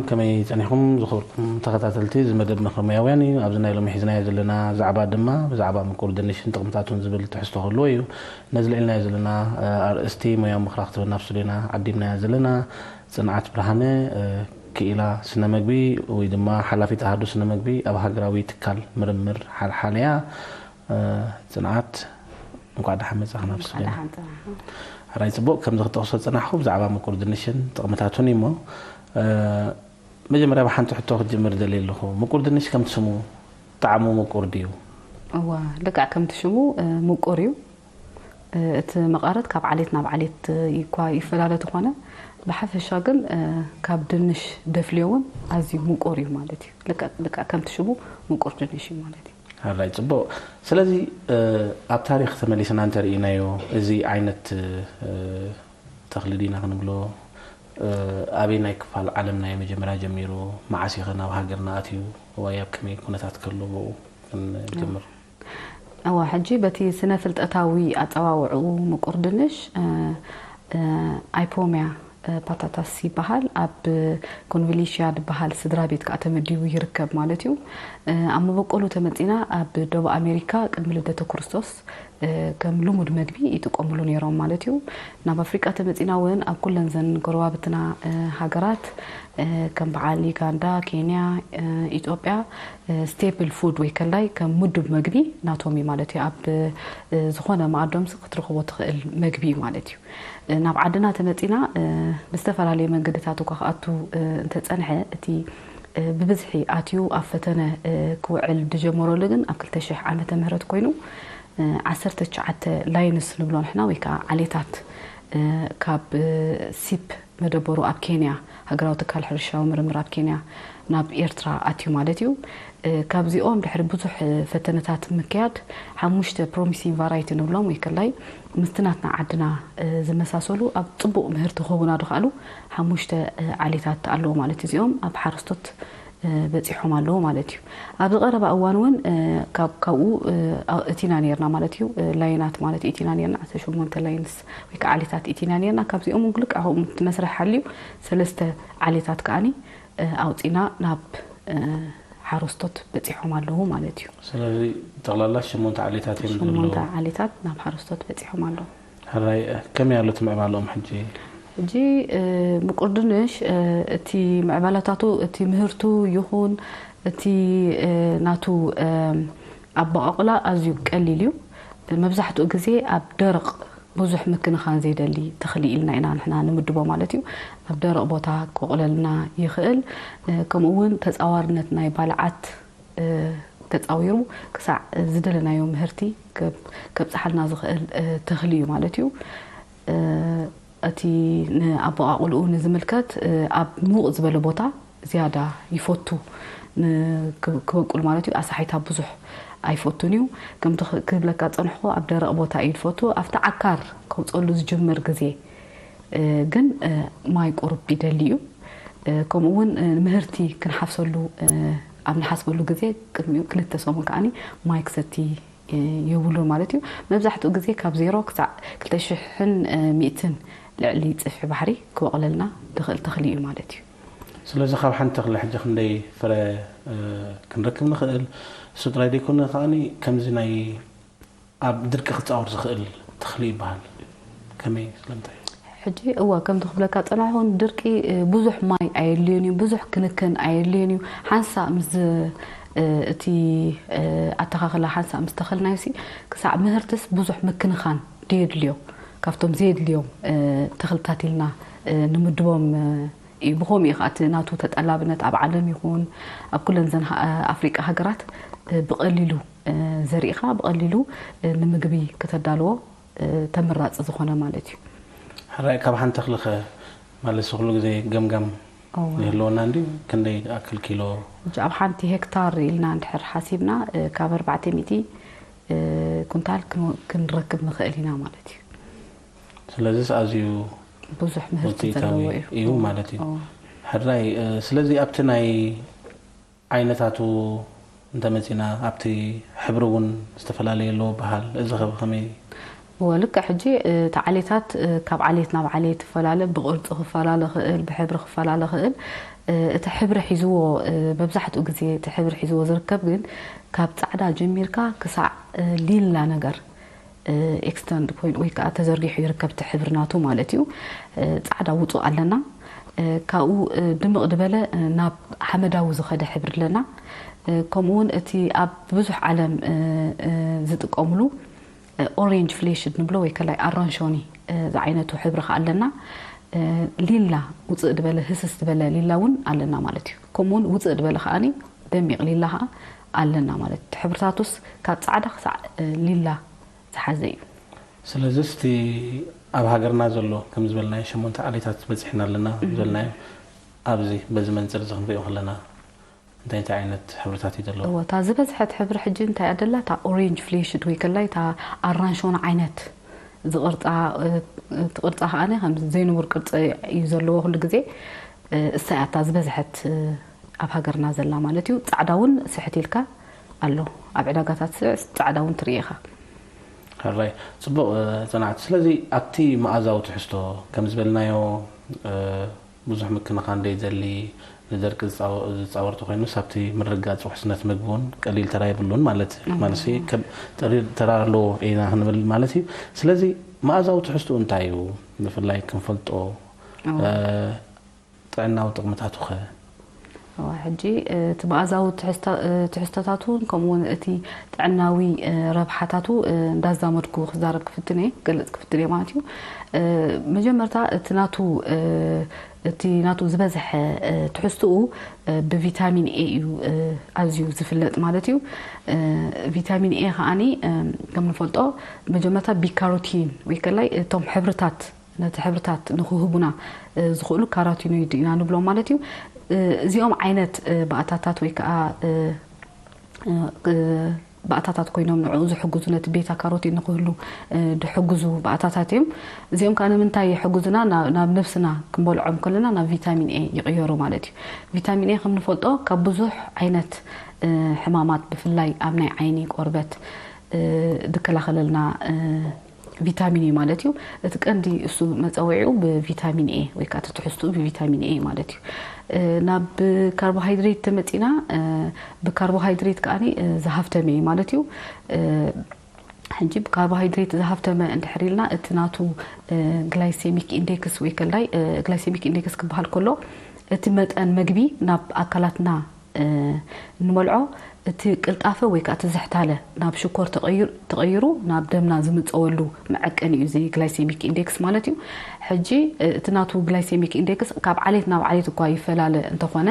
ከመይ ጸኒሕኩም ዝኸበርኩም ተኸታተልቲ እዚ መደብ ምኽሪ ሞያውያን እዩ። ኣብዚ ናይ ሎሚ ሒዝናዮ ዘለና ዛዕባ ድማ ብዛዕባ ምቁር ድንሽን ጥቕምታቱን ዝብል ትሕዝቶ ክህልዎ እዩ። ነዚ ልዕልናዮ ዘለና ኣርእስቲ ሞያዊ ምኽራ ክትህበና ኣብ ስቱድዮና ዓዲምናያ ዘለና ጽንዓት ብርሃነ ክኢላ ስነ መግቢ ወይ ድማ ሓላፊት ኣሃዱ ስነ መግቢ ኣብ ሃገራዊ ትካል ምርምር ሓልሓል እያ። ጽንዓት እንኳዕ ደሓን መጻእኺ ናብ ስቱድዮና። ሕራይ ጽቡቕ፣ ከምዚ ክጠቕሶ ዝጸናሕኩ ብዛዕባ ምቁር ድንሽን ጥቕምታቱን እዩ እሞ መጀመርያ ብሓንቲ ሕቶ ክጅምር ደልየ ኣለኹ። ምቁር ድንሽ ከምቲ ሽሙ ጣዕሙ ምቁር ድዩ? እዋ፣ ልክዕ ከምቲ ሽሙ ምቁር እዩ። እቲ መቐረት ካብ ዓሌት ናብ ዓሌት እኳ ይፈላለ ተኾነ ብሓፈሻ ግን ካብ ድንሽ ደፍልዮ እውን ኣዝዩ ምቁር እዩ ማለት እዩ። ልክዕ ከምቲ ሽሙ ምቁር ድንሽ እዩ ማለት እዩ። ሕራይ ጽቡቕ። ስለዚ ኣብ ታሪኽ ተመሊስና እንተርኢናዮ እዚ ዓይነት ተኽሊ ዲና ክንብሎ ኣበይ ናይ ክፋል ዓለም ናይ መጀመርያ ጀሚሩ መዓስ ይኸ ናብ ሃገርና ኣትዩ ወይ ኣብ ከመይ ኩነታት ከሎ ብኡ ክንጀምር። እዋ ሕጂ በቲ ስነ ፍልጠታዊ ኣጸዋውዕኡ ምቁር ድንሽ ኣይፖሚያ ፓታታስ ይበሃል። ኣብ ኮንቪሊሽያ ዝበሃል ስድራ ቤት ከዓ ተመዲቡ ይርከብ ማለት እዩ። ኣብ መበቆሉ ተመጺና ኣብ ደቡብ ኣሜሪካ ቅድሚ ልደተ ክርስቶስ ከም ልሙድ መግቢ ይጥቀምሉ ነይሮም ማለት እዩ። ናብ ኣፍሪቃ ተመጺና እውን ኣብ ኩለን ዘን ጎረባብትና ሃገራት ከም በዓል ዩጋንዳ፣ ኬንያ፣ ኢትዮጵያ staple food ወይ ከላይ ከም ምዱብ መግቢ ናቶም እዩ ማለት እዩ። ኣብ ዝኾነ መኣዶምሲ ክትረኽቦ ትኽእል መግቢ እዩ ማለት እዩ። ናብ ዓድና ተመጺና ብዝተፈላለየ መንገድታት እኳ ክኣቱ እንተጸንሐ እቲ ብብዝሒ ኣትዩ ኣብ ፈተነ ክውዕል ዝጀመረሉ ግን ኣብ ክልተ ሽሕ ዓመተ ምህረት ኮይኑ ዓሰርተ ትሽዓተ ላይንስ ንብሎ ንሕና ወይ ከዓ ዓሌታት ካብ ሲፕ መደበሩ ኣብ ኬንያ ሃገራዊ ትካል ሕርሻዊ ምርምር ኣብ ኬንያ ናብ ኤርትራ ኣትዩ ማለት እዩ። ካብዚኦም ድሕሪ ብዙሕ ፈተነታት ምክያድ ሓሙሽተ ፕሮሚሲን ቫራይቲ ንብሎም ወይ ከላይ ምስቲ ናትና ዓድና ዝመሳሰሉ ኣብ ፅቡቕ ምህርቲ ክህቡና ዝኽኣሉ ሓሙሽተ ዓሌታት ኣለዎ ማለት እዩ። እዚኦም ኣብ ሓረስቶት በፂሖም ኣለዉ ማለት እዩ። ኣብዚ ቀረባ እዋን እውን ካብኡ እቲና ነርና ማለት እዩ። ላይናት ማለት እቲና ነርና ዓሰርተ ሸሞንተ ላይንስ ወይ ከዓ ዓሌታት እቲና ነርና። ካብዚኦም እውን ልክዕ ከምኡ እቲ መስርሕ ሓልዩ ሰለስተ ዓሌታት ከዓኒ ኣውፂና ናብ ሓረስቶት በፂሖም ኣለዉ ማለት እዩ። ስለዚ ጠቕላላ ሸሞንተ ዓሌታት እዮም ዘለዉ። ሸሞንተ ዓሌታት ናብ ሓረስቶት በፂሖም ኣለዉ። ሕራይ ከመይ ኣሎ እቲ ምዕባለኦም ሕጂ? ሕጂ ምቁር ድንሽ እቲ ምዕባለታቱ እቲ ምህርቱ ይኹን እቲ ናቱ ኣበቋቑላ ኣዝዩ ቀሊል እዩ። መብዛሕትኡ ግዜ ኣብ ደረቕ ብዙሕ ምክንኻን ዘይደሊ ተኽሊ ኢልና ኢና ንሕና ንምድቦ ማለት እዩ። ኣብ ደረቕ ቦታ ክቦቕለልና ይኽእል። ከምኡ እውን ተፃዋርነት ናይ ባልዓት ተፃዊሩ ክሳዕ ዝደለናዮ ምህርቲ ከብፅሓልና ዝኽእል ተኽሊ እዩ ማለት እዩ። እቲ ንኣበቋቑልኡ ንዝምልከት ኣብ ምውቕ ዝበለ ቦታ ዝያዳ ይፈቱ ክበቁል ማለት እዩ። ኣሳሒታ ብዙሕ ኣይፈቱን እዩ። ከምቲ ክብለካ ዝፀንሕኩ ኣብ ደረቕ ቦታ እዩ ዝፈቱ። ኣብቲ ዓካር ከውፀሉ ዝጅምር ግዜ ግን ማይ ቁሩብ ይደሊ እዩ። ከምኡ እውን ምህርቲ ክንሓፍሰሉ ኣብ ንሓስበሉ ግዜ ቅድሚኡ ክልተ ሰሙን ከዓኒ ማይ ክሰቲ የብሉን ማለት እዩ። መብዛሕትኡ ግዜ ካብ ዜሮ ክሳዕ ክልተ ሽሕን ሚእትን ልዕሊ ጽፍሒ ባሕሪ ክበቑለልና ዝኽእል ተኽሊ እዩ ማለት እዩ። ስለዚ ካብ ሓንቲ ተኽሊ ሕጂ ክንደይ ፍረ ክንረክብ ንኽእል? እሱ ጥራይ ዘይኮነ ከዓኒ ከምዚ ናይ ኣብ ድርቂ ክጻወር ዝኽእል ተኽሊ ይበሃል። ከመይ ስለምንታይ? ሕጂ እወ ከምቲ ክብለካ ጸናሕኩ ድርቂ ብዙሕ ማይ ኣየድልዮን እዩ፣ ብዙሕ ክንክን ኣየድልዮን እዩ። ሓንሳእ ምስ እቲ ኣተኻኽላ ሓንሳእ ምስ ተኸልናዮሲ ክሳዕ ምህርትስ ብዙሕ ምክንኻን ድየድልዮ ካብቶም ዘየድልዮም ተኽልታት ኢልና ንምድቦም እዩ። ብኸምኡ እዩ ከዓ እቲ ናቱ ተጠላብነት ኣብ ዓለም ይኹን ኣብ ኩለን ዘን ኣፍሪቃ ሃገራት ብቐሊሉ ዘሪእኻ ብቐሊሉ ንምግቢ ከተዳልዎ ተመራፂ ዝኾነ ማለት እዩ። ሕራይ ካብ ሓንቲ ተኽሊ ኸ ማለት ኩሉ ግዜ ገምጋም ይህልወና እንድዩ? ክንደይ ዝኣክል ኪሎ? ሕጂ ኣብ ሓንቲ ሄክታር ኢልና እንድሕር ሓሲብና ካብ ኣርባዕተ ሚእቲ ኩንታል ክንረክብ ንኽእል ኢና ማለት እዩ። ስለዚስ ኣዝዩ ብዙሕ ምህርቲ ዘለዎ እዩ። እዩ ማለት እዩ። ሕራይ ስለዚ ኣብቲ ናይ ዓይነታቱ እንተመጺና ኣብቲ ሕብሪ እውን ዝተፈላለየ ኣለዎ በሃል። እዚ ኸ ብኸመይ? ወልክዕ ሕጂ እቲ ዓሌታት ካብ ዓሌት ናብ ዓሌት ይፈላለ፣ ብቕርፂ ክፈላለ ክእል፣ ብሕብሪ ክፈላለ ክእል። እቲ ሕብሪ ሒዝዎ፣ መብዛሕትኡ ግዜ እቲ ሕብሪ ሒዝዎ ዝርከብ ግን ካብ ፃዕዳ ጀሚርካ ክሳዕ ሊላ ነገር ኤክስተንድ ኮይኑ ወይ ከዓ ተዘርጊሑ ይርከብ፣ እቲ ሕብሪ ናቱ ማለት እዩ። ፃዕዳ ውፁእ ኣለና። ካብኡ ድምቕ ዝበለ ናብ ሓመዳዊ ዝኸደ ሕብሪ ኣለና። ከምኡውን እቲ ኣብ ብዙሕ ዓለም ዝጥቀምሉ ኦሬንጅ ፍሌሽድ ንብሎ ወይ ከላይ ኣራንሾኒ ዝዓይነቱ ሕብሪ ከ ኣለና። ሊላ፣ ውፅእ ዝበለ ህስስ ዝበለ ሊላ እውን ኣለና ማለት እዩ። ከምኡውን ውፅእ ዝበለ ከዓኒ ደሚቕ ሊላ ከዓ ኣለና ማለት እዩ። ሕብርታቱስ ካብ ፃዕዳ ክሳዕ ሊላ ዝሓዘ እዩ። ስለዚ እስቲ ኣብ ሃገርና ዘሎ ከም ዝበልናዮ ሸሞንተ ዓሌታት በፂሕና ኣለና ዝበልናዮ፣ ኣብዚ በዚ መንፅር እዚ ክንሪኦ ከለና እንታይ እንታይ ዓይነት ሕብርታት እዩ ዘለዎ? እወ፣ እታ ዝበዝሐት ሕብሪ ሕጂ እንታይ ኣደላ? እታ ኦሬንጅ ፍሌሽድ ወይ ከላይ እታ ኣራንሾን ዓይነት ዝቕርፃ፣ እቲ ቅርፃ ከዓነ ከም ዘይንቡር ቅርፂ እዩ ዘለዎ ኩሉ ግዜ። እሳ እያ እታ ዝበዝሐት ኣብ ሃገርና ዘላ ማለት እዩ። ፃዕዳ እውን ስሕት ኢልካ ኣሎ፣ ኣብ ዕዳጋታት ፃዕዳ እውን ትርኢ ኢኻ። ሕራይ ፅቡቕ ፅናዕቲ። ስለዚ ኣብቲ መኣዛዊ ትሕዝቶ ከም ዝበልናዮ ብዙሕ ምክንኻን ዘይደሊ፣ ንደርቂ ዝፃወ- ዝፃወር ተኮይኑስ ኣብቲ ምርግጋፅ ውሕስነት ምግቢ እውን ቀሊል ተራ የብሉን ማለት እዩ። ማለት ሲ ከም ጠሪር ተራ ኣለዎ ኢና ክንብል ማለት እዩ። ስለዚ መኣዛዊ ትሕዝትኡ እንታይ እዩ? ብፍላይ ክንፈልጦ ጥዕናዊ ጥቕምታቱ ኸ? ሕጂ እቲ መኣዛዊ ትሕዝቶታቱን ከምኡውን እቲ ጥዕናዊ ረብሓታቱ እንዳዛመድኩ ክዛረብ ክፍትን እየ፣ ክገልፅ ክፍትን እየ ማለት እዩ። መጀመርታ እቲ ናቱ እቲ ናቱ ዝበዝሐ ትሕዝትኡ ብቪታሚን ኤ እዩ ኣዝዩ ዝፍለጥ ማለት እዩ። ቪታሚን ኤ ከዓኒ ከም ንፈልጦ መጀመርታ ቢካሮቲን ወይ ከላይ እቶም ሕብርታት ነቲ ሕብርታት ንክህቡና ዝኽእሉ ካራቲኖይድ ኢና ንብሎም ማለት እዩ። እዚኦም ዓይነት ባእታታት ወይ ከዓ ባእታታት ኮይኖም ንዕኡ ዝሕግዙ፣ ነቲ ቤታ ካሮቲን ንክህሉ ዝሕግዙ ባእታታት እዮም። እዚኦም ከዓ ንምንታይ ይሕግዙና? ናብ ነብስና ክንበልዖም ከለና ናብ ቪታሚን ኤ ይቕየሩ ማለት እዩ። ቪታሚን ኤ ከም ንፈልጦ ካብ ብዙሕ ዓይነት ሕማማት ብፍላይ ኣብ ናይ ዓይኒ ቆርበት ድከላኸለልና ቪታሚን እዩ ማለት እዩ። እቲ ቀንዲ እሱ መፀውዒኡ ብቪታሚን ኤ ወይ ከዓ ትሕዝትኡ ብቪታሚን ኤ ማለት እዩ። ናብ ካርቦሃይድሬት ተመፂና፣ ብካርቦሃይድሬት ከዓ ዝሃፍተመ እዩ ማለት እዩ። ሕጂ ብካርቦሃይድሬት ዝሃፍተመ እንድሕር ኢልና እቲ ናቱ ግላይሴሚክ ኢንዴክስ ወይ ከላይ ግላይሴሚክ ኢንዴክስ ክበሃል ከሎ እቲ መጠን መግቢ ናብ ኣካላትና እንበልዖ እቲ ቅልጣፈ ወይ ከዓ እቲ ዝሕታለ ናብ ሽኮር ተቐይሩ ናብ ደምና ዝምፀወሉ መዐቀኒ እዩ እዚ ግላይሴሚክ ኢንዴክስ ማለት እዩ። ሕጂ እቲ ናቱ ግላይሴሚክ ኢንዴክስ ካብ ዓሌት ናብ ዓሌት እኳ ይፈላለ እንተኾነ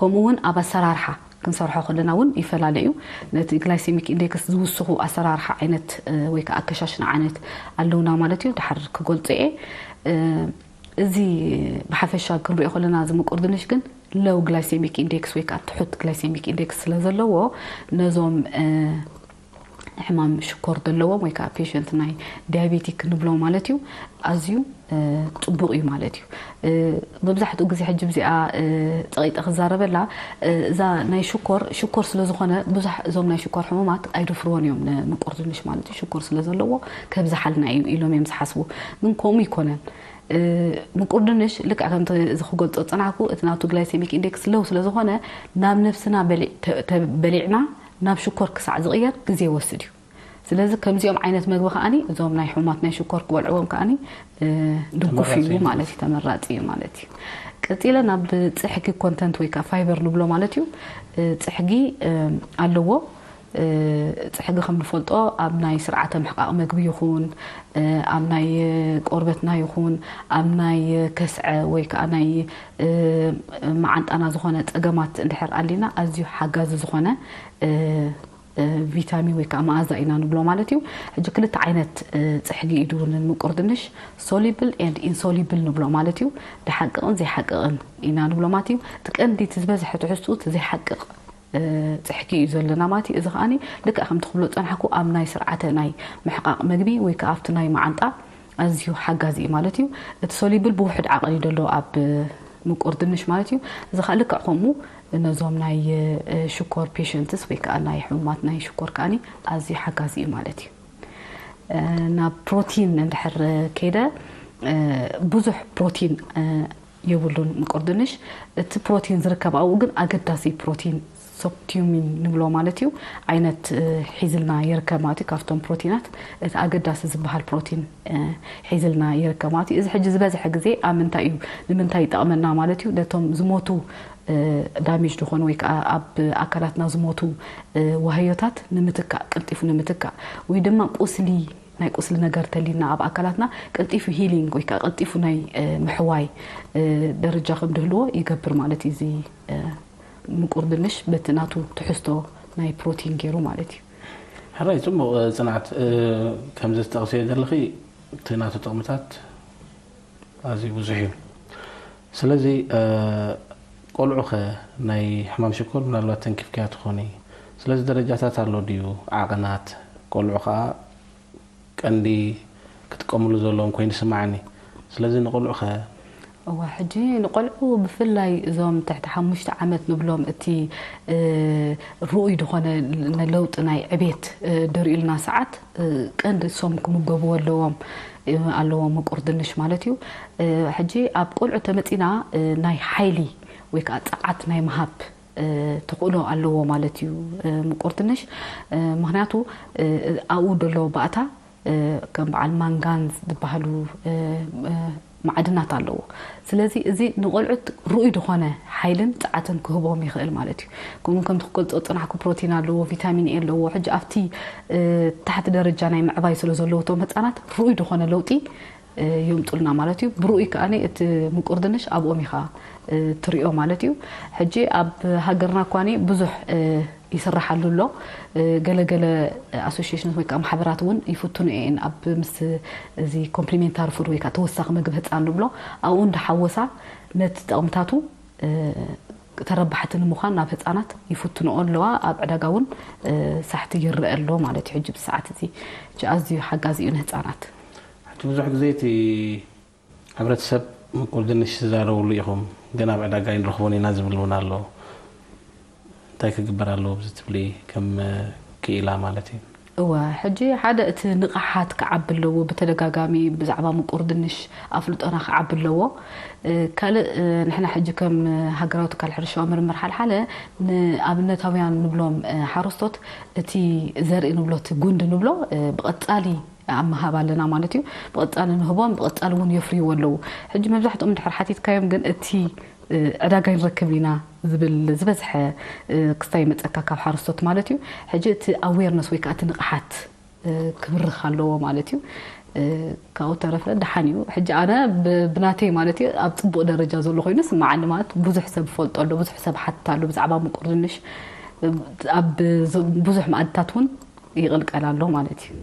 ከምኡ እውን ኣብ ኣሰራርሓ ክንሰርሖ ከለና እውን ይፈላለ እዩ። ነቲ ግላይሴሚክ ኢንዴክስ ዝውስኹ ኣሰራርሓ ዓይነት ወይ ከዓ ኣከሻሽና ዓይነት ኣለውና ማለት እዩ። ድሓር ክገልፆ እየ። እዚ ብሓፈሻ ክንሪኦ ከለና እዚ ምቁር ድንሽ ግን ሎው ግላይሴሚክ ኢንዴክስ ወይ ከዓ ትሑት ግላይሴሚክ ኢንዴክስ ስለ ዘለዎ ነዞም ሕማም ሽኮር ዘለዎም ወይ ከዓ ፔሸንት ናይ ዲያቤቲክ ንብሎ ማለት እዩ ኣዝዩ ፅቡቕ እዩ ማለት እዩ። መብዛሕትኡ ግዜ ሕጂ ብዚኣ ፀቂጠ ክዛረበላ እዛ ናይ ሽኮር ሽኮር ስለ ዝኾነ ብዙሕ እዞም ናይ ሽኮር ሕሙማት ኣይደፍርዎን እዮም ንምቁር ድንሽ ማለት እዩ። ሽኮር ስለ ዘለዎ ከብዝሓልና እዩ ኢሎም እዮም ዝሓስቡ። ግን ከምኡ ይኮነን። ምቁር ድንሽ ልክዕ ከምቲ እዚ ክገልፆ ዝፀናሕኩ እቲ ናቱ ግላይሴሚክ ኢንዴክስ ሎው ስለ ዝኾነ ናብ ነብስና በሊዕና ናብ ሽኮር ክሳዕ ዝቕየር ግዜ ይወስድ እዩ። ስለዚ ከምዚኦም ዓይነት መግቢ ከዓኒ እዞም ናይ ሕሙማት ናይ ሽኮር ክበልዕዎም ከዓኒ ድጉፍ እዩ ማለት እዩ፣ ተመራፂ እዩ ማለት እዩ። ቀፂለ ናብ ፅሕጊ ኮንተንት ወይ ከዓ ፋይበር ንብሎ ማለት እዩ። ፅሕጊ ኣለዎ። ፅሕጊ ከም ንፈልጦ ኣብ ናይ ስርዓተ ምሕቃቕ መግቢ ይኹን ኣብ ናይ ቆርበትና ይኹን ኣብ ናይ ከስዐ ወይ ከዓ ናይ መዓንጣና ዝኾነ ፀገማት እንድሕር ኣሊና ኣዝዩ ሓጋዚ ዝኾነ ቪታሚን ወይ ከዓ መኣዛ ኢና ንብሎ ማለት እዩ። ሕጂ ክልተ ዓይነት ፅሕጊ እዩ ድውንን ምቁር ድንሽ፣ ሶሊብል ኤንድ ኢንሶሊብል ንብሎ ማለት እዩ። ድሓቅቕን ዘይሓቅቕን ኢና ንብሎ ማለት እዩ። እቲ ቀንዲ እቲ ዝበዝሐ ትሕዝትኡ እቲ ዘይሓቅቕ ፅሕጊ እዩ ዘለና ማለት እዩ። እዚ ከዓኒ ልክዕ ከምቲ ክብሎ ዝፀናሕኩ ኣብ ናይ ስርዓተ ናይ ምሕቃቕ መግቢ ወይ ከዓ ኣብቲ ናይ መዓንጣ ኣዝዩ ሓጋዚ እዩ ማለት እዩ። እቲ ሶሊብል ብውሕድ ዓቐን እዩ ዘሎ ኣብ ምቁር ድንሽ ማለት እዩ። እዚ ከዓ ልክዕ ከምኡ ነዞም ናይ ሽኮር ፔሸንትስ ወይ ከዓ ናይ ሕሙማት ናይ ሽኮር ከዓኒ ኣዝዩ ሓጋዚ እዩ ማለት እዩ። ናብ ፕሮቲን እንድሕር ከይደ ብዙሕ ፕሮቲን የብሉን ምቁር ድንሽ። እቲ ፕሮቲን ዝርከብ ኣብኡ ግን ኣገዳሲ ፕሮቲን፣ ሶፕቲዩሚን ንብሎ ማለት እዩ፣ ዓይነት ሒዝልና ይርከብ ማለት እዩ። ካብቶም ፕሮቲናት እቲ ኣገዳሲ ዝበሃል ፕሮቲን ሒዝልና ይርከብ ማለት እዩ። እዚ ሕጂ ዝበዝሐ ግዜ ኣብ ምንታይ እዩ፣ ንምንታይ ይጠቕመና ማለት እዩ? ነቶም ዝሞቱ ዳሜጅ ዝኾኑ ወይ ከዓ ኣብ ኣካላትና ዝሞቱ ዋህዮታት ንምትካእ፣ ቀልጢፉ ንምትካእ፣ ወይ ድማ ቁስሊ፣ ናይ ቁስሊ ነገር ተሊና ኣብ ኣካላትና ቀልጢፉ ሂሊንግ ወይ ከዓ ቀልጢፉ ናይ ምሕዋይ ደረጃ ከም ድህልዎ ይገብር ማለት እዩ። እዚ ምቁር ድንሽ በቲ ናቱ ትሕዝቶ ናይ ፕሮቲን ገይሩ ማለት እዩ። ሕራይ፣ ጽቡቕ ጽንዓት። ከምዚ ዝጠቕስዮ ዘለኺ እቲ ናቱ ጥቕምታት ኣዝዩ ብዙሕ እዩ። ስለዚ ቆልዑ ኸ ናይ ሕማም ሽኮር ምናልባት ተንኪፍካያ ትኾኒ። ስለዚ ደረጃታት ኣሎ ድዩ? ዓቐናት ቆልዑ ኸኣ ቀንዲ ክጥቀምሉ ዘለዎም ኮይኑ ይስምዓኒ። ስለዚ ንቆልዑ ኸ? እዋ፣ ሕጂ ንቆልዑ ብፍላይ እዞም ትሕቲ ሓሙሽተ ዓመት ንብሎም፣ እቲ ርኡይ ዝኾነ ለውጢ ናይ ዕቤት ድርእዩልና ሰዓት ቀንዲ እሶም ክምገብዎ ኣለዎም ኣለዎም ምቁር ድንሽ ማለት እዩ። ሕጂ ኣብ ቆልዑ ተመጺና ናይ ሓይሊ ወይ ከዓ ጸዓት ናይ ምሃብ ተኽእሎ ኣለዎ ማለት እዩ ምቁር ድንሽ። ምክንያቱ ኣብኡ ዘሎ ባእታ ከም በዓል ማንጋንዝ ዝበሃሉ ማዕድናት ኣለዎ። ስለዚ እዚ ንቆልዑት ርኡይ ዝኾነ ሓይልን ጸዓትን ክህቦም ይኽእል ማለት እዩ። ከምኡ ከም ትገልጾ ጽናሕኩ ፕሮቲን ኣለዎ፣ ቪታሚን ኤ ኣለዎ። ሕጂ ኣብቲ ታሕቲ ደረጃ ናይ ምዕባይ ስለ ዘለዉ እቶም ህጻናት ርኡይ ዝኾነ ለውጢ የምጹልና ማለት እዩ። ብርኡይ ከኣ እቲ ምቁር ድንሽ ኣብኦም ኢኻ ትሪኦ ማለት እዩ። ሕጂ ኣብ ሃገርና እኳ ብዙሕ ይስራሓሉ ኣሎ። ገለገለ ኣሶሲሽንስ ወይ ከዓ ማሕበራት እውን ይፍትኑ እየን፣ ኣብ ምስ እዚ ኮምፕሊሜንታሪ ፉድ ወይ ከዓ ተወሳኺ ምግቢ ህፃን ንብሎ ኣብኡ እንዳሓወሳ ነቲ ጠቕምታቱ ተረባሕቲ ንምዃን ናብ ህፃናት ይፍትንኦ ኣለዋ። ኣብ ዕዳጋ እውን ሳሕቲ ይረአ ኣሎ ማለት እዩ። ሕጂ ብሰዓት እዚ ኣዝዩ ሓጋዚ እዩ ንህፃናት። ሕጂ ብዙሕ ግዜ እቲ ሕብረተሰብ ምቁር ድንሽ ትዛረብሉ ኢኹም፣ ግን ኣብ ዕዳጋ ኣይንረኽቦን ኢና ዝብል እውን ኣሎ። እንታይ ክግበር ኣለዎ ብዚ ትብሊ፣ ከም ክኢላ ማለት እዩ? እወ፣ ሕጂ ሓደ እቲ ንቕሓት ክዓቢ ኣለዎ፣ ብተደጋጋሚ ብዛዕባ ምቁር ድንሽ ኣፍልጦና ክዓቢ ኣለዎ። ካልእ ንሕና ሕጂ ከም ሃገራዊ ትካል ሕርሻዊ ምርምር ሓልሓለ ንኣብነታውያን ንብሎም ሓረስቶት እቲ ዘርኢ ንብሎ እቲ ጉንዲ ንብሎ ብቐጻሊ ኣብ ምሃብ ኣለና ማለት እዩ። ብቐጻሊ ንህቦም፣ ብቐጻሊ እውን የፍርይዎ ኣለዉ። ሕጂ መብዛሕትኦም እንድሕር ሓቲትካዮም ግን እቲ ዕዳጋ ይንረክብ ኢና ዝብል ዝበዝሐ ክስታይ ይመጸካ ካብ ሓረስቶት ማለት እዩ። ሕጂ እቲ ኣዌርነስ ወይ ከዓ እቲ ንቕሓት ክብርኽ ኣለዎ ማለት እዩ። ካብኡ ተረፈ ደሓን እዩ። ሕጂ ኣነ ብናተይ ማለት እዩ ኣብ ፅቡቕ ደረጃ ዘሎ ኮይኑ ስምዓኒ ማለት ብዙሕ ሰብ ይፈልጦ ኣሎ፣ ብዙሕ ሰብ ሓትት ኣሎ ብዛዕባ ምቁር ድንሽ ኣብ ብዙሕ መኣድታት እውን ይቕልቀል ኣሎ ማለት እዩ።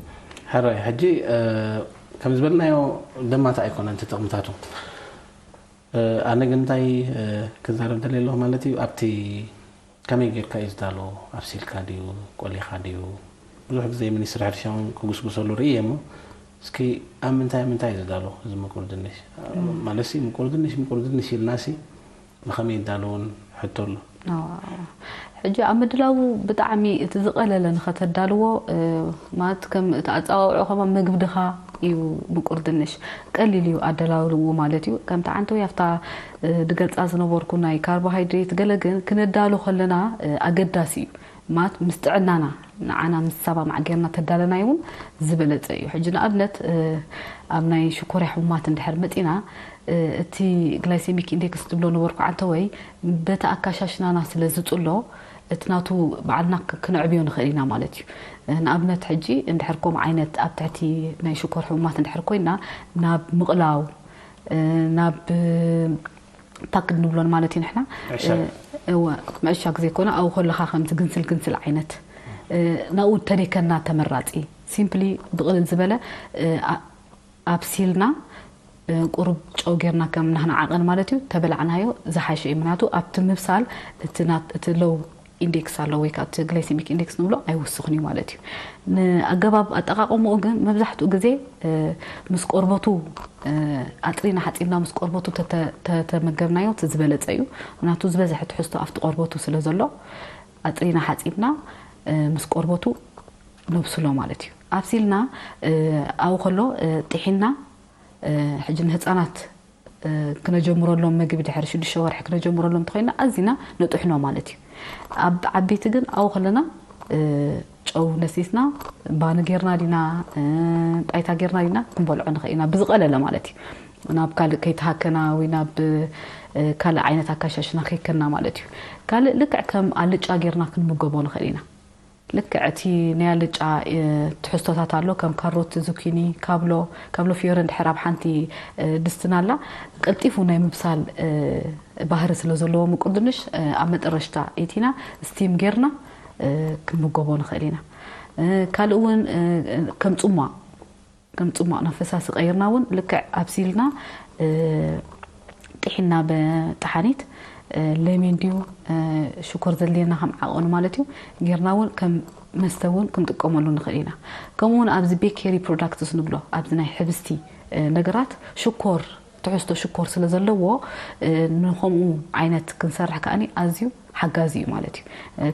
ሕራይ ሕጂ ከም ዝበልናዮ ደማት ኣይኮነን እቲ ጥቕምታቱ። ኣነ ግን እንታይ ክዛረብ ደልየ ኣለኹ ማለት እዩ፣ ኣብቲ ከመይ ጌርካ እዩ ዝዳሎ፣ ኣብሲልካ ድዩ፣ ቆሊኻ ድዩ? ብዙሕ ግዜ ሚኒስትሪ ሕርሻ እውን ክጉስጉሰሉ ርእየ እሞ፣ እስኪ ኣብ ምንታይ ኣብ ምንታይ እዩ ዝዳሎ እዚ ምቁር ድንሽ? ማለት ሲ ምቁር ድንሽ ምቁር ድንሽ ኢልናሲ ብኸመይ ይዳለውን ሕቶ ኣሎ። ሕጂ ኣብ ምድላዉ ብጣዕሚ እቲ ዝቐለለ ንኸተዳልዎ ማለት ከም እቲ ኣፀዋውዖ ከማ መግብድኻ እዩ ምቁር ድንሽ ቀሊል እዩ ኣደላልዎ ማለት እዩ። ከምቲ ዓንተወይ ኣብታ ድገልፃ ዝነበርኩ ናይ ካርቦሃይድሬት ገለ ግን ክነዳሉ ከለና ኣገዳሲ እዩ ማለት ምስ ጥዕናና ንዓና ምስ ሰባ ማዕጌርና ተዳለናይ እውን ዝበለፀ እዩ። ሕጂ ንኣብነት ኣብ ናይ ሽኮርያ ሕሙማት እንድሕር መፂና እቲ ግላይሴሚክ ኢንዴክስ ትብሎ ነበርኩ ዓንተወይ በቲ ኣካሻሽናና ስለ ዝፅሎ እቲ ናቱ ባዕልና ክነዕብዮ ንኽእል ኢና ማለት እዩ። ንኣብነት ሕጂ እንድሕር ከምኡ ዓይነት ኣብ ትሕቲ ናይ ሽኮር ሕሙማት እንድሕር ኮይና ናብ ምቕላው ናብ ፓክድ ንብሎን ማለት እዩ ንሕና ምዕሻግ ዘይኮነ ኣብኡ ከለኻ ከምዚ ግንስል ግንስል ዓይነት ናብኡ ተደይከና ተመራፂ ሲምፕሊ ብቕልል ዝበለ ኣብሲልና ቁሩብ ጨው ጌርና ከም ናህና ዓቐን ማለት እዩ ተበላዕናዮ ዝሓሸ እዩ። ምክንያቱ ኣብቲ ምብሳል እቲ ሎው ኢንዴክስ ኣሎ ወይ ከዓ እቲ ግላይሲሚክ ኢንዴክስ ንብሎ ኣይውስኽን እዩ ማለት እዩ። ንኣገባብ ኣጠቃቀምኡ ግን መብዛሕትኡ ግዜ ምስ ቆርበቱ ኣጥሪና ሓፂብና ምስ ቆርበቱ ተተመገብናዮ እቲ ዝበለፀ እዩ። ምክንያቱ ዝበዝሐ ትሕዝቶ ኣብቲ ቆርበቱ ስለ ዘሎ ኣጥሪና ሓፂብና ምስ ቆርበቱ ነብስሎ ማለት እዩ። ኣብሲልና ኣብኡ ከሎ ጢሒና ሕጂ ንህፃናት ክነጀምረሎም ምግቢ ድሕሪ ሽዱሽተ ወርሒ ክነጀምረሎም እንተኮይና ኣዚና ነጥሕኖ ማለት እዩ። ኣብ ዓበይቲ ግን ኣብኡ ከለና ጨው ነሲስና ባኒ ጌርና ዲና ጣይታ ጌርና ዲና ክንበልዖ ንኽእል ኢና ብዝቐለለ ማለት እዩ። ናብ ካልእ ከይተሃከና ወይ ናብ ካልእ ዓይነት ኣካሻሽና ከይከና ማለት እዩ። ካልእ ልክዕ ከም ኣልጫ ጌርና ክንምገቦ ንኽእል ኢና። ልክዕ እቲ ናይ ኣልጫ ትሕዝቶታት ኣሎ ከም ካሮት፣ ዙኪኒ፣ ካብሎ ካብሎ ፊዮረ እንድሕር ኣብ ሓንቲ ድስትና ኣላ ቀልጢፉ ናይ ምብሳል ባህሪ ስለ ዘለዎ ምቁር ድንሽ ኣብ መጠረሽታ እቲና ስቲም ጌርና ክንምገቦ ንኽእል ኢና። ካልእ እውን ከም ጽሟቕ ከም ጽሟቕ ናብ ፈሳሲ ቀይርና እውን ልክዕ ኣብሲልና ጢሒና ብጠሓኒት ለሚን ድዩ ሽኮር ዘድልየና ከም ዓቐኑ ማለት እዩ ጌርና እውን ከም መስተ እውን ክንጥቀመሉ ንኽእል ኢና። ከምኡ እውን ኣብዚ ቤኬሪ ፕሮዳክትስ ንብሎ ኣብዚ ናይ ሕብስቲ ነገራት ሽኮር ትሕዝቶ ሽኮር ስለ ዘለዎ ንከምኡ ዓይነት ክንሰርሕ ከኣኒ ኣዝዩ ሓጋዚ እዩ ማለት እዩ።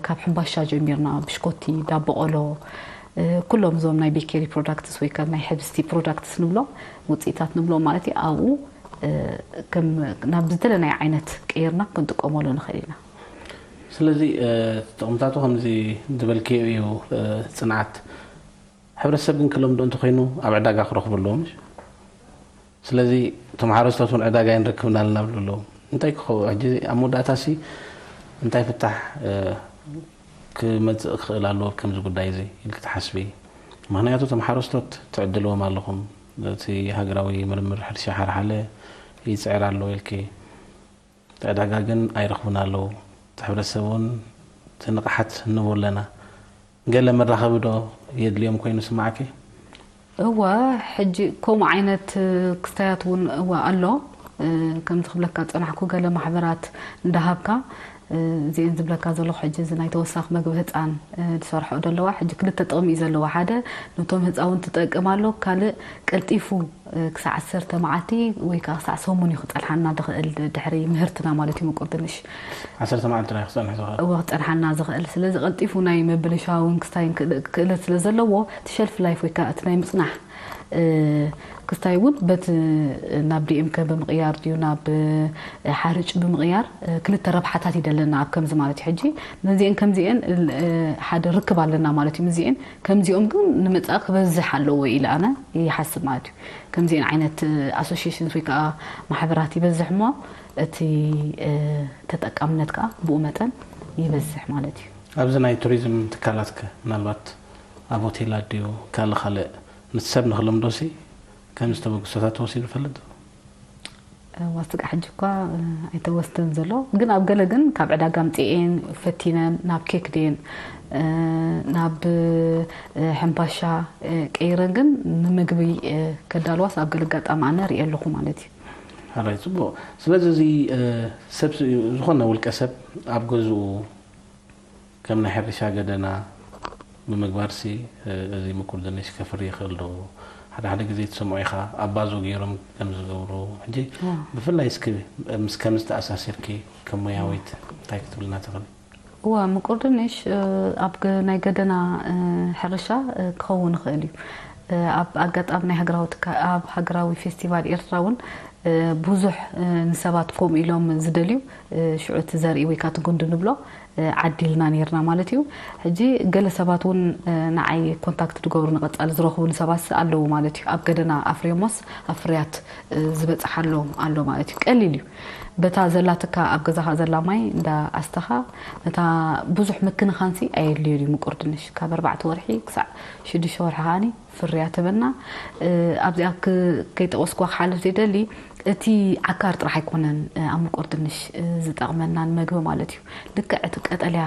ካብ ሕምባሻ ጀሚርና ብሽኮቲ፣ ዳቦ ቆሎ፣ ኩሎም እዞም ናይ ቤከሪ ፕሮዳክትስ ወይ ካብ ናይ ሕብስቲ ፕሮዳክትስ ንብሎም ውፅኢታት ንብሎም ማለት እዩ። ኣብኡ ናብ ዝደለናዮ ዓይነት ቀይርና ክንጥቀመሉ ንኽእል ኢና። ስለዚ ጥቕምታቱ ከምዚ ዝበልክዮ እዩ። ፅንዓት ሕብረተሰብ ግን ክለምዶ እንተኮይኑ ኣብ ዕዳጋ ክረኽቡ ኣለዎም። ስለዚ እቶም ሓረስቶት እውን ዕዳጋ ኣይንረክብን ኣለና ብሉ ኣለዉ። እንታይ ክኸውን ሕጂ ኣብ መወዳእታ ሲ እንታይ ፍታሕ ክመፅእ ክኽእል ኣለዎ ከምዚ ጉዳይ እዚ ኢልክ ትሓስቢ? ምክንያቱ እቶም ሓረስቶት ትዕድልዎም ኣለኹም። እቲ ሃገራዊ ምርምር ሕርሻ ሓርሓለ ይፅዕር ኣሎ ኢልኪ ዕዳጋ ግን ኣይረኽቡን ኣለዉ። እቲ ሕብረተሰብ እውን እቲ ንቕሓት ንቦ ኣለና። ገለ መራኸቢ ዶ የድልዮም ኮይኑ ስማዕኪ? እወ ሕጂ ከምኡ ዓይነት ክስታያት እውን እወ ኣሎ። ከምዚ ክብለካ ዝፀናሕኩ ገለ ማሕበራት እንዳሃብካ እዚኤን ዝብለካ ዘለኹ ሕጂ እዚ ናይ ተወሳኺ መግቢ ህፃን ዝሰርሐኦ ደለዋ ሕጂ ክልተ ጥቕሚ እዩ ዘለዋ። ሓደ ነቶም ህፃውንቲ ትጠቅም ኣሎ፣ ካልእ ቀልጢፉ ክሳዕ ዓሰርተ መዓልቲ ወይ ከዓ ክሳዕ ሰሙን እዩ ክፀንሓና ዝኽእል ድሕሪ ምህርትና ማለት እዩ ምቁር ድንሽ። ዓሰርተ መዓልቲ ጥራይ ክፀንሕ ዝኽእል። እወ ክፀንሓና ዝኽእል። ስለዚ ቀልጢፉ ናይ ምብልሻውን ክስታይን ክእለ- ክእለት ስለ ዘለዎ እቲ ሸልፍ ላይፍ ወይ ከዓ እቲ ናይ ምፅናሕ ክስታይ እውን በቲ ናብ ዲኤምከ ብምቕያር ድዩ ናብ ሓርጭ ብምቕያር ክልተ ረብሓታት ይደለና ኣብ ከምዚ ማለት እዩ። ሕጂ ነዚአን ከምዚአን ሓደ ርክብ ኣለና ማለት እዩ። ምስዚአን ከምዚኦም ግን ንመጻኢ ክበዝሕ ኣለዎ ኢለ ኣነ ይሓስብ ማለት እዩ። ከምዚአን ዓይነት ኣሶሽሽንስ ወይ ከዓ ማሕበራት ይበዝሕ እሞ እቲ ተጠቃምነት ከዓ ብኡ መጠን ይበዝሕ ማለት እዩ። ኣብዚ ናይ ቱሪዝም ትካላትከ ምናልባት ኣብ ሆቴላት ድዩ ካልእ ካልእ ምስ ሰብ ንክለምዶሲ ከምዚ ተበግሶታት ተወሲዱ ይፈልጥ? ዋስጋ ሕጂ እኳ ኣይተወስደን ዘሎ ግን ኣብ ገለ ግን ካብ ዕዳጋ ኣምፅኤን ፈቲነን ናብ ኬክ ድየን ናብ ሕምባሻ ቀይረን ግን ንምግቢ ከዳልዋስ ኣብ ገለ ኣጋጣሚ ኣነ ሪኤ ኣለኹ ማለት እዩ። ሓራይ ፅቡቕ። ስለዚ እዚ ሰብ ዝኾነ ውልቀ ሰብ ኣብ ገዝኡ ከም ናይ ሕርሻ ገደና ብምግባርሲ እዚ ምቁር ድንሽ ከፍሪ ይኽእል ዶ? ሓደ ሓደ ግዜ ትሰምዖ ኢኻ ኣብ ባዞ ገይሮም ከም ዝገብሩ። ሕጂ ብፍላይ እስኪ ምስ ከምዚ ተኣሳሲርኪ ከም ሞያዊት እንታይ ክትብልና ትኽእሊ? እወ ምቁር ድንሽ ኣብ ናይ ገደና ሕርሻ ክኸውን ይኽእል እዩ። ኣብ ኣጋጣሚ ናይ ሃገራዊ ትካ ኣብ ሃገራዊ ፌስቲቫል ኤርትራ እውን ብዙሕ ንሰባት ከምኡ ኢሎም ዝደልዩ ሽዑ እቲ ዘርኢ ወይ ከዓ እቲ ጉንዲ ንብሎ ዓዲልና ነይርና ማለት እዩ። ሕጂ ገለ ሰባት እውን ንዓይ ኮንታክት ዝገብሩ ንቐፃሊ ዝረኽቡኒ ሰባት ኣለዉ ማለት እዩ። ኣብ ገደና ኣፍርዮሞስ ኣብ ፍርያት ዝበፅሓሎም ኣሎ ማለት እዩ። ቀሊል እዩ። በታ ዘላትካ ኣብ ገዛኻ ዘላ ማይ እንዳ ኣስተኻ ነታ ብዙሕ ምክንኻንሲ ኣየድልዮን እዩ። ምቁር ድንሽ ካብ ኣርባዕተ ወርሒ ክሳዕ ሽዱሽተ ወርሒ ከዓኒ ፍርያት ህበና ኣብዚኣ ከይጠቀስኩዋ ክሓልፍ ዘይደሊ እቲ ዓካር ጥራሕ ኣይኮነን ኣብ ምቁር ድንሽ ዝጠቅመና ንመግቢ ማለት እዩ። ልክዕ እቲ ቀጠልያ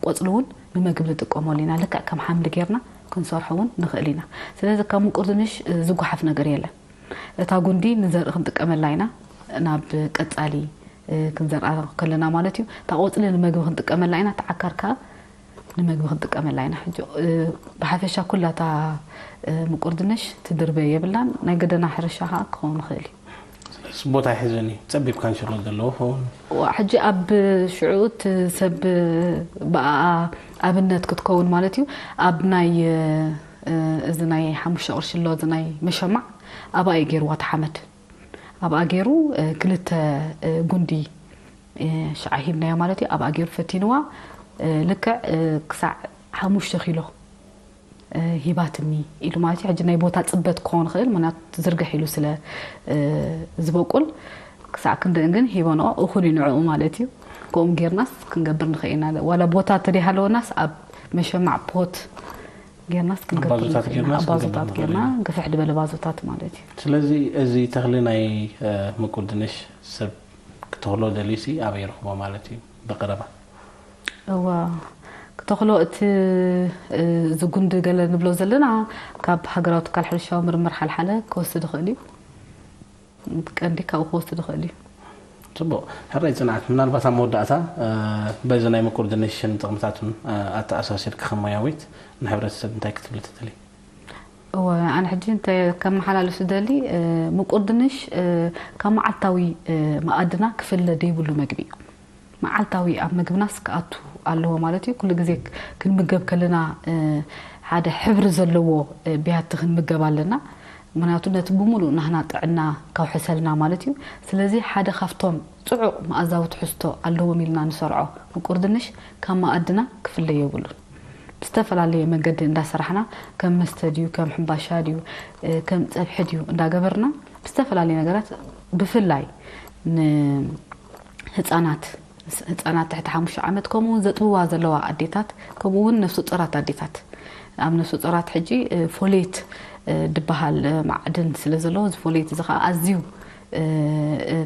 ቆፅሊ እውን ንመግቢ ንጥቀመሉ ኢና። ልክዕ ከም ሓምሊ ጌርና ክንሰርሖ እውን ንኽእል ኢና። ስለዚ ካብ ምቁር ድንሽ ዝጓሓፍ ነገር የለን። እታ ጉንዲ ንዘርኢ ክንጥቀመላ ኢና ናብ ቀፃሊ ክንዘርኣ ከለና ማለት እዩ። እታ ቆፅሊ ንመግቢ ክንጥቀመላ ኢና፣ እታ ዓካር ከዓ ንመግቢ ክንጥቀመላ ኢና። ሕጂ ብሓፈሻ ኩላ እታ ምቁር ድንሽ ትድርበ የብላን፣ ናይ ገደና ሕርሻ ከዓ ክኸውን ይኽእል እዩ። ስለዚ ቦታ ኣይሕዝን እዩ፣ ፀቢብ ካንሸሎ ዘለዎ ክኸውን። ሕጂ ኣብ ሽዑ እቲ ሰብ ብኣኣ ኣብነት ክትከውን ማለት እዩ ኣብ ናይ እዚ ናይ ሓሙሽተ ቅርሺ ኣሎ፣ እዚ ናይ መሸማዕ ኣብኣ እዩ ገይርዋ እቲ ሓመድ። ኣብኣ ገይሩ ክልተ ጉንዲ ሽዓ ሂብናዮ ማለት እዩ። ኣብኣ ገይሩ ፈቲንዋ፣ ልክዕ ክሳዕ ሓሙሽተ ኪሎ ሂባትኒ ኢሉ ማለት እዩ። ሕጂ ናይ ቦታ ፅበት ክኸውን ክእል፣ ምክንያቱ ዝርግሕ ኢሉ ስለ ዝበቁል ክሳዕ ክንድእን ግን ሂበንኦ። እኹል እዩ ንዕኡ ማለት እዩ። ከምኡ ጌርናስ ክንገብር ንኽእል ኢና። ዋላ ቦታ ተደይሃለወናስ ኣብ መሸማዕ ፖት ጌርናስ ክንገብር ንኽእል ኢና። ኣብ ባዞታት ጌርና፣ ግፍሕ ዝበለ ባዞታት ማለት እዩ። ስለዚ እዚ ተኽሊ ናይ ምቁር ድንሽ ሰብ ክተኽሎ ደልዩሲ ኣበይ ይረኽቦ ማለት እዩ ብቐረባ? እዋ፣ ክተኽሎ እቲ እዚ ጉንዲ ገለ ንብሎ ዘለና ካብ ሃገራዊ ትካል ሕርሻዊ ምርምር ሓልሓለ ክወስድ ይኽእል እዩ። ቀንዲ ካብኡ ክወስድ ይኽእል እዩ። ጽቡቕ። ሕራይ ጽንዓት፣ ምናልባት ኣብ መወዳእታ በዚ ናይ ምቁር ድንሽን ጥቕምታቱን ኣተኣሳሲርኪ ከም ሞያዊት ንሕብረተሰብ እንታይ ክትብሊ ትደሊ? እወ፣ ኣነ ሕጂ እንታይ ከመሓላልፍ ዝደሊ፣ ምቁር ድንሽ ካብ መዓልታዊ መኣድና ክፍለ ዘይብሉ መግቢ እዩ። መዓልታዊ ኣብ ምግብናስ ክኣቱ ኣለዎ ማለት እዩ። ኩሉ ግዜ ክንምገብ ከለና ሓደ ሕብሪ ዘለዎ ብያቲ ክንምገብ ኣለና። ምክንያቱ ነቲ ብምሉእ ናህና ጥዕና ከውሕሰልና ማለት እዩ። ስለዚ ሓደ ካብቶም ጽዑቕ መኣዛዊ ትሕዝቶ ኣለዎም ኢልና ንሰርዖ ምቁር ድንሽ ካብ መኣድና ክፍለ የብሉን። ብዝተፈላለየ መንገዲ እንዳሰራሕና ከም መስተ ድዩ፣ ከም ሕምባሻ ድዩ፣ ከም ጸብሒ ድዩ እንዳገበርና ብዝተፈላለየ ነገራት ብፍላይ ንህጻናት ህጻናት ትሕቲ ሓሙሽተ ዓመት ከምኡ እውን ዘጥብዋ ዘለዋ ኣዴታት ከምኡ እውን ነፍሱ ጥራት ኣዴታት ኣብ ነፍሱ ጥራት ሕጂ ፎሌት ድበሃል ማዕድን ስለ ዘለዎ እዚ ፎሌት እዚ ከዓ ኣዝዩ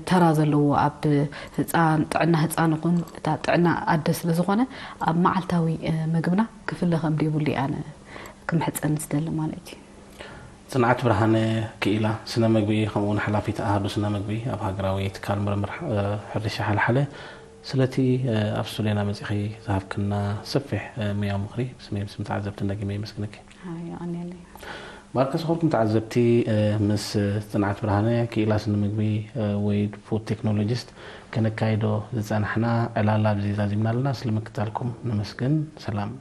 ተራ ዘለዎ ኣብ ህፃን ጥዕና ህፃን ይኹን እታ ጥዕና ኣደ ስለ ዝኾነ ኣብ መዓልታዊ ምግብና ክፍለ ከም ደይብሉ ኣነ ክምሕፀን ዝደሊ ማለት እዩ። ፅንዓት ብርሃነ ክኢላ ስነ ምግቢ ከምኡ እውን ሓላፊት ኣሃዱ ስነ ምግቢ ኣብ ሃገራዊ ትካል ምርምር ሕርሻ ሓልሓለ ስለቲ ኣብ ስቱድዮና መፂኺ ዝሃብክና ሰፊሕ ሙያዊ ምኽሪ ብስመይ ብስም ተዓዘብትን ደጊመ የመስግነኪ። ኣዮ ኣንያለይ። ማርከስ ኾርኩም ተዓዘብቲ ምስ ፅንዓት ብርሃነ ክኢላ ስነ ምግቢ ወይ ፉድ ቴክኖሎጂስት ከነካይዶ ዝፀናሕና ዕላላ ኣብዚ ዛዚምና ኣለና። ስለምክታልኩም ነመስግን። ሰላም።